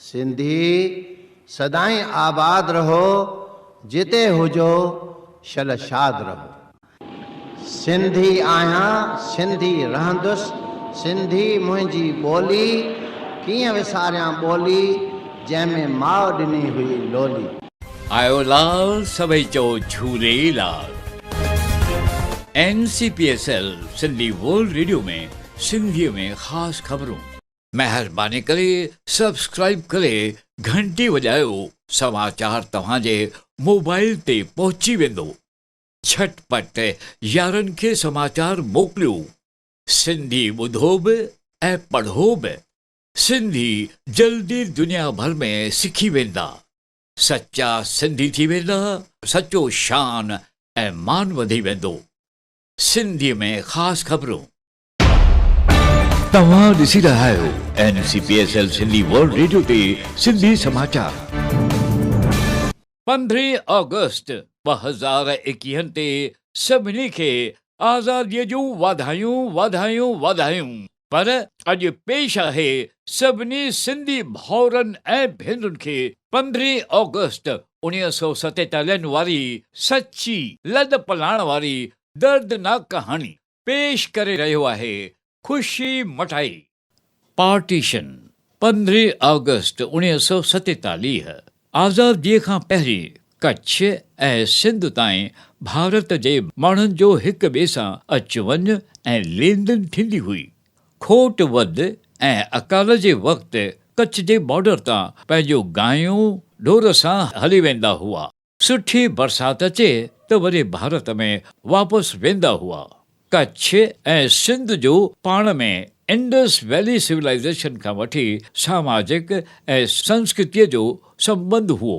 سنڌي سدائين آباد رهو جتي هجو شل شاد رهو. سنڌي آهيان سنڌي رهندس سنڌي منهنجي ٻولي ڪيئن وساريان ٻولي جنهن ۾ ماء ڏني هئي لولي. آيو لال سڀئي چئو Jhulelal. N C P S L Sindhi world radio ۾ سنڌيء ۾ خاص خبرون. مهرباني ڪري سبسڪرائيب ڪري گهنٽي وڄايو سماچار توهان جي موبائل تي پهچي ويندو جهٽ پٽ يارن کي سماچار موڪليو سنڌي ٻڌو به ۽ پڙهو به سنڌي جلدي دنيا ڀر ۾ سکي ويندا سچا سنڌي ٿي ويندا سچو شان ۽ مان وڌي ويندو سنڌي ۾ خاص خبرون. توهان ڏسي رهيا آهيو N C P S L Sindhi world radio تي سنڌي سماچار. پندرهين آگسٽ 2021 تي سڀني کي آزاديء جون واڌايون واڌايون واڌايون پر اڄ پيش آهي سڀني سنڌي ڀائرن ۽ ڀينرن کي پندرهين آگسٽ اڻيهه سئو ستيتاليهن واري سچي لڏ پلاڻ واري دردناڪ ڪهاڻي. پيش ڪري رهيو آهي خوشي مٽائي. پارٽيشن، پندرهين آگسٽ 1947، آزاديء کان پهرين ڪڇ ۽ سنڌ تائين ڀارت جي ماڻهن جو هڪ ٻئي سان اچ وڃ ۽ لين دين ٿيندي هئي. کوٽ وڌ ۽ اڪال جي وقت ڪڇ جي بارڊر تان پنهنجون گايون ڍور سان هلي ويندا هئا. سٺي برسات اچي ته وري ڀارت ۾ واپس ويندا هئا. ڪڇ ۽ سنڌ جو پاڻ ۾ انڊس ويلي سولائيزيشن کان وٺي ساماجڪ ۽ سنسڪرتيء جو سنٻنڌ هئو.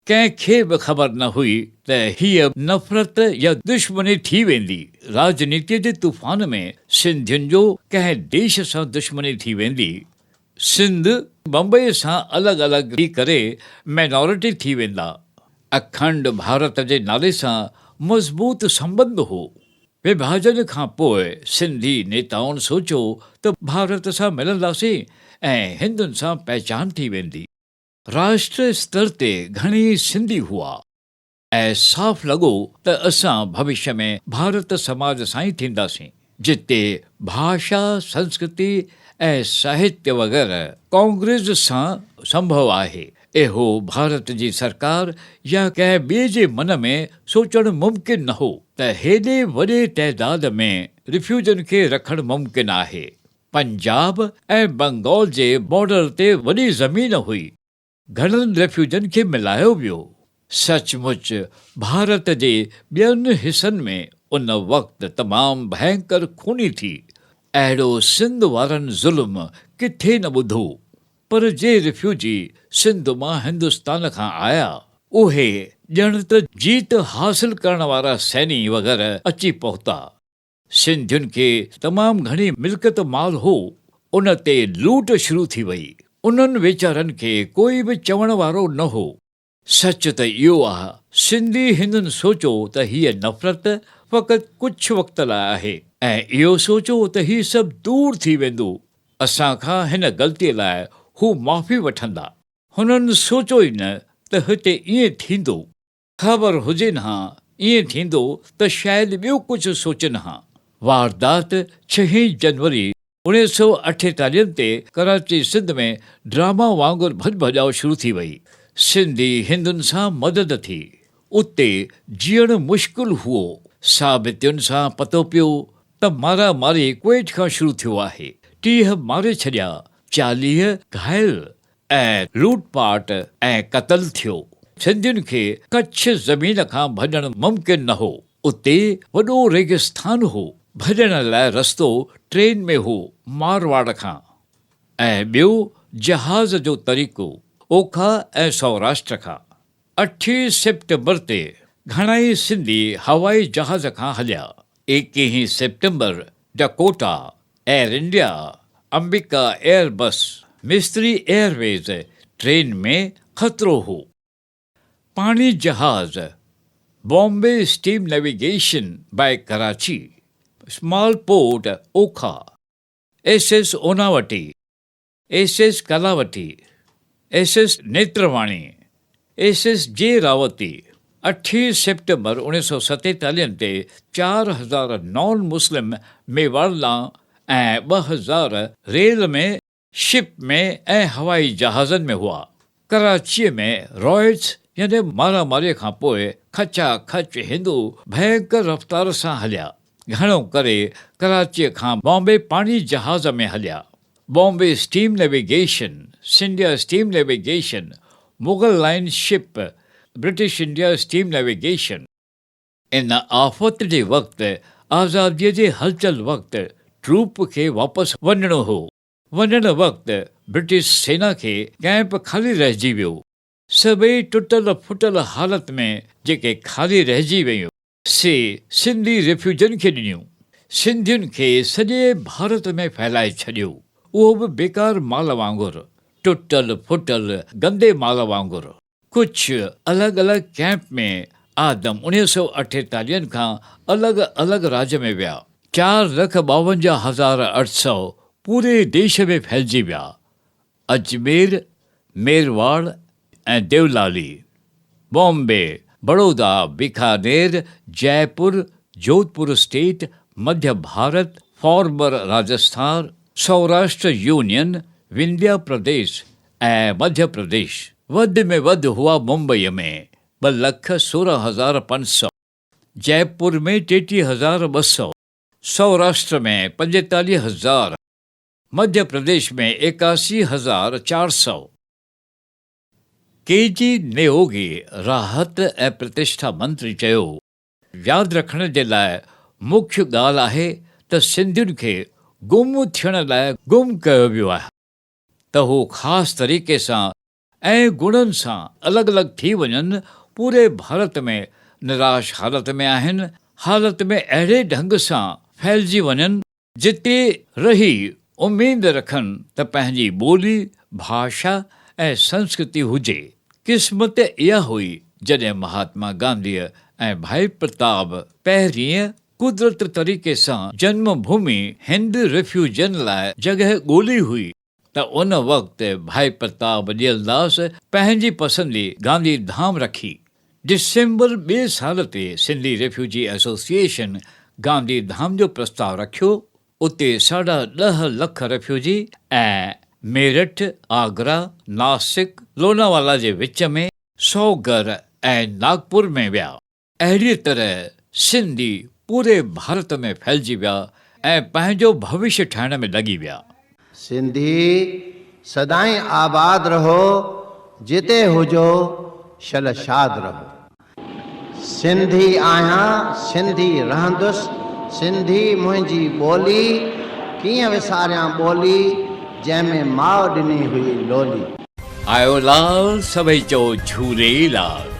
ڪنهن کي به خبر نه هئي ته هيء نفرت يا دشمني ٿي ويندي. راڄنيتيء جي طوفان ۾ سنڌين جو ڪنهن ديش سان دشمني ٿي ويندي. سنڌ بمبئي سان الڳ الڳ ٿي ڪري مينارٽي ٿي ويندا. اکنڊ ڀارت جي نالي سان مضبوط سنٻنڌ هو. وڀاجن کان پوء سنڌي نيتائن سوچيو ته ڀارت سان ملنداسين ۽ هندن سان پهچان ٿي ويندي. راشٽر استر تي گهڻيئي سنڌي هئا. ۽ صاف لڳو ته اسان ڀوشيه ۾ ڀارت سماج سان ئي ٿينداسين، جتي ڀاشا، سنسڪرتي ۽ ساهتيه وغيره ڪانگريس سان سنڀو آهي. اهو ڀارت جي سرڪار يا ڪنهن ٻئي جي من ۾ سوچڻ ممڪن نه هو ته هيڏي وڏي تعداد ۾ رفيوجن کي رکڻ ممڪن آهي. پنجاب ۽ بنگال جي بارڊر تي وڏي زمين هئي. گهڻن ريفيوجن کي ملايو ويو. سچ مچ ڀارت جي ٻين حصن ۾ ان وقت تمام ڀينڪر خوني ٿي. اهڙو سنڌ وارن ظلم ڪٿي نه ٻڌو. پر جي ريفيوجي سنڌ مان هندستان کان آيا، اهي ڄڻ ته جيت حاصل ڪرڻ وارا سيني وغيره اچي پهتا. سنڌين کي تمام گهڻي ملڪيت مال هو، ان تي لوٽ شروع ٿي وئي. انهن ويچارن کي ڪوئي به چوڻ وارو نه هو. سچ ته اهو آ، سنڌي هندن سوچيو ته هيء نفرت فقط ڪجهه وقت لاء آهي ۽ اهو سوچيو ته هي سڀ دور ٿي ويندو، اسان کان هن غلطيء لاء هو معافي وٺندا. هنن سوچيو ئي نه ته هتي ائين ٿيندو. خبر هجين ها ائين ٿيندو ته شايد ٻيو ڪجهه سوچين ها. واردات ڇهين جنوري اڻيهه سئو اٺيتاليهن تي ڪراچي سنڌ ۾ ڊراما وانگر ڀڄ ڀڄاء شروع ٿي وئي. سنڌي هندن سان مدد ٿي. اتي جيئڻ مشڪل هئو. ثابتين سان پتو پيو ته مارا ماري ڪوئيٽ کان شروع ٿيو آهي. 30 ماري ڇڏيا، 40 گهايل ۽ لوٽ پاٽ ۽ قتل ٿيو. سنڌين کي ڪڇ زمين کان ڀڄڻ ممڪن نه هو. اتي وڏو ريگستان هو. ڀڄڻ لاء رستو ٽرين ۾ هو مارواڙ کان ۽ ٻيو جهاز جو طريقو اوکا ۽ سوراشٽر کان. اٺين سيپٽمبر تي گهڻائي سنڌي هوائي جهاز کان هليا. ايڪيهين September Dakota, Air India, Ambika air bus, Mistry airways train ۾ خطرو هو. پاڻي جهاز، Bombay steam navigation by Karachi, small port Okha, S S Unavati, S S Kalawati, S S Netrawani, S S G Rawti, اٺين September اوڻيهه سؤ ستيتاليهن تي 4000 نان مسلم ميواڙ ڏانهن ۽ 2000 rail ۾، ship ۾ ۽ هوائي جهازن ۾ هئا. ڪراچيء ۾ رائٽس يعني مارا ماريء کان پوء کچا کچ هندو ڀينڪر رفتار سان هليا. گهڻو ڪري ڪراچيء کان بامبي پاڻي جهاز ۾ هليا. Bombay steam navigation, Scindia steam navigation, Mughal line ship, British India steam navigation. ان آفت جي وقت، آزاديء جي هلچل وقت ٽروپ کي واپس وڃڻو هو. وڃڻ وقت برٽش سينا کي ڪئمپ خالي رهجي ويو. سڀئي ٽٽل ڦٽل حالت ۾ جيڪي خالي رهجي ويون، سي سنڌي ريفيوجن کي ڏنيون. سنڌين کي سڄي ڀارت ۾ ڦهلائي ڇڏيو. اهو به بيڪار مال وانگر، ٽٽل ڦٽل گندي مال وانگر. ڪجهه الڳ الڳ ڪئمپ ۾ آدم اوڻيهه سؤ اٺيتاليهن کان الڳ الڳ راڄ ۾ ويا. چار لک ٻاونجاهه هزار اٺ سؤ پوري ديش ۾ ڦهلجي ويا. Ajmer, Merwara ۽ Deolali, Bombay, Baroda, Bikaner, Jaipur, Jodhpur state, Madhya Bharat, former Rajasthan, Saurashtra union, Vindhya Pradesh ۽ Madhya Pradesh وڌ ۾ وڌ هئا ممبئيء ۾ 2,16,500، جئپور ۾ 33,200، سوراشٽر ۾ 45,000، مڌيه پرديش ۾ 81,400. ڪي جي نيوگي راحت ۽ پرتشٺا منتري چيو، ياد رکڻ جي لاء مکيه ڳالهه آهي ته سنڌين کي گم ٿيڻ لاء گم ڪيو ويو آهي. ته هو خاص طريقي سان ۽ گڻن سان الڳ الڳ ٿي وڃن، پوري ڀارت ۾ نراش حالت ۾ آهن، حالت ۾ اهڙي ڍنگ سان ڦهلجي وڃن، جتي رهي اميد رکن ته پنهنجي ٻولي، ڀاشا ۽ سنسڪرتي هجي. قسمت اها هئي جڏهن مهاتما گانڌيء ۽ ڀائي پرتاب پهرينء قدرت طريقي سان جنم ڀومي هند ريفيوجن لاء جڳهه ڳولي هئي ته ان وقت ڀائي پرتاب ڏيئلداس پنهنجي پسندي گانڌي ڌام رکي. ڊسمبر ٻئي سال تي سنڌي ريفيوجي ايسوسيئيشن گانڌي ڌام جو پرستاء رکيو. اتي ساڍا ڏهه لک ريفيوجي ۽ ميرٺ، آگرا، ناسڪ، لوناوالا جي وچ ۾ سوگر ۽ ناگپور ۾ ويا. اهڙيء طرح سنڌي پوري ڀارت ۾ ڦهلجي ويا ۽ پنهنجو ڀوشيه ٺاهڻ ۾ لڳي ويا. سنڌي سدائين آباد رهو، جتي هجو شل شاد رهو. سنڌي آهيان سنڌي رهندس، سنڌي منهنجي ٻولي، ڪيئن وساريان ٻولي، جنهن ۾ ماء ڏني هئي لولي. آيو لال سڀئي چئو جهولي لال.